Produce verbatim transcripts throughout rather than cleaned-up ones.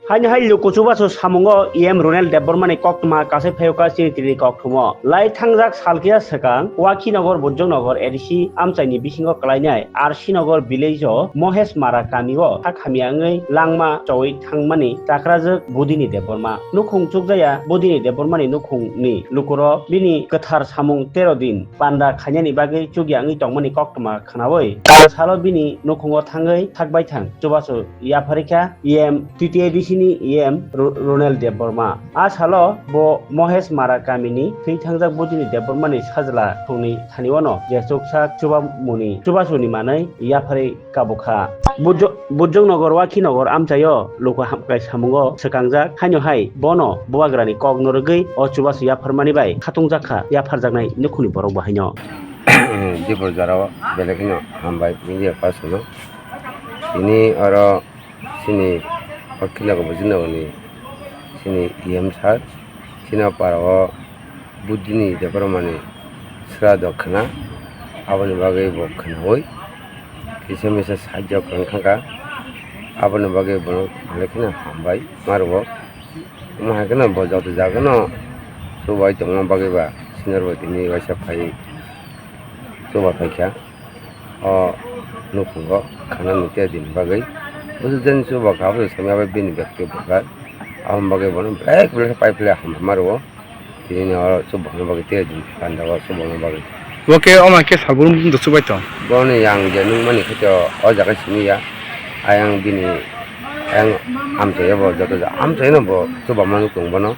Haino hai luku chubachu samungo E M Ronel Debbarmani koktwma kasai phaio ka chini tini koktwmo. Lai thangjak salkiya swkang Wakhinagar Bujjongnogor A D C amchaini bisingo kwlainai R C Nagar village o Mohesh Mara kamio sak hamya wngwi langma chowi thangmani chakrajwk Budini Debbarma. Nukhung chukjaya Budini Debbarmani nukhungni lukuro bini kwthar samung tero din panda khainani bagwi chukya wngwi tongmani koktwma khwnawi salo bini nukhungo thangwi thakbai thang chubachu yapharikha E M T T A D C ni E M Ro-, Ronel Debbarma. A salo bo Mohesh Mara kamini thwi thangjak Budini Debbarmani sajla thungni thani wano je chuksa chubamuni chubasuni manwi yapharwi kabukha. Bujjo-, Bujjongnogor Wakhinagar amchaio luku hamkrai samungo swkangjak haino hai bono bubagrani kok norogwi o chubasu yapharmani bai khatungjakha yapharjaknai nukhungni borok bo haino. Dipor jorao belai kheno hambai media person no. Tini oro chini Wakhinagar Bujjongnogor ni chini E M sir, chini o para o Budini Debbarmani sra do khwna, aboni bagwi bo khwnawi kisa misa sahajyo kwrwng thangkha, aboni bagwi bono belai kheno hambai ma rwo. Omo hai kheno bo joto jaga no chubai tongma bagwi ba senior bai tini waisa phai chuba phaikha o nukhungo khana nukya din bagwi. Busu jani chuba kha, aboni samya bai bini bekti bwkha, aboni bagwi bono belai belai pai phle hambai ma rwo. Tini oro chubangma bagwi tei din panda o chubangma bagwi. Bo khe omo khe salbrum do chubai tong. Boni yang je nungmani khe to o jaga simi ya. Ayang bini ayang amchai bo joto ja-, amchai no bo chubangma nukung bono.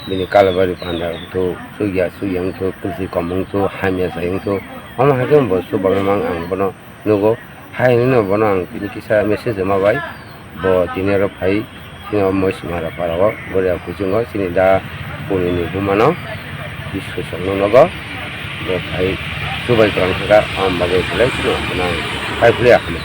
Bini kalabari panda wngthu, chukya chukya wngthu, kwchwi kom wngthu, hamya sai wngthu. Omo hai khe bo chubangma ang bono nugo. Hai hinwi no bono ang tini kisa message rwma bai. Bo tini oro phai, chini o Moismara para o, Boria kuchungo, chini da Puni ni buma no, Iswar song no nogo. Bo phai chubai kwrwng thangkha, ang bagwi belai kheno bono ang pai philiya hamya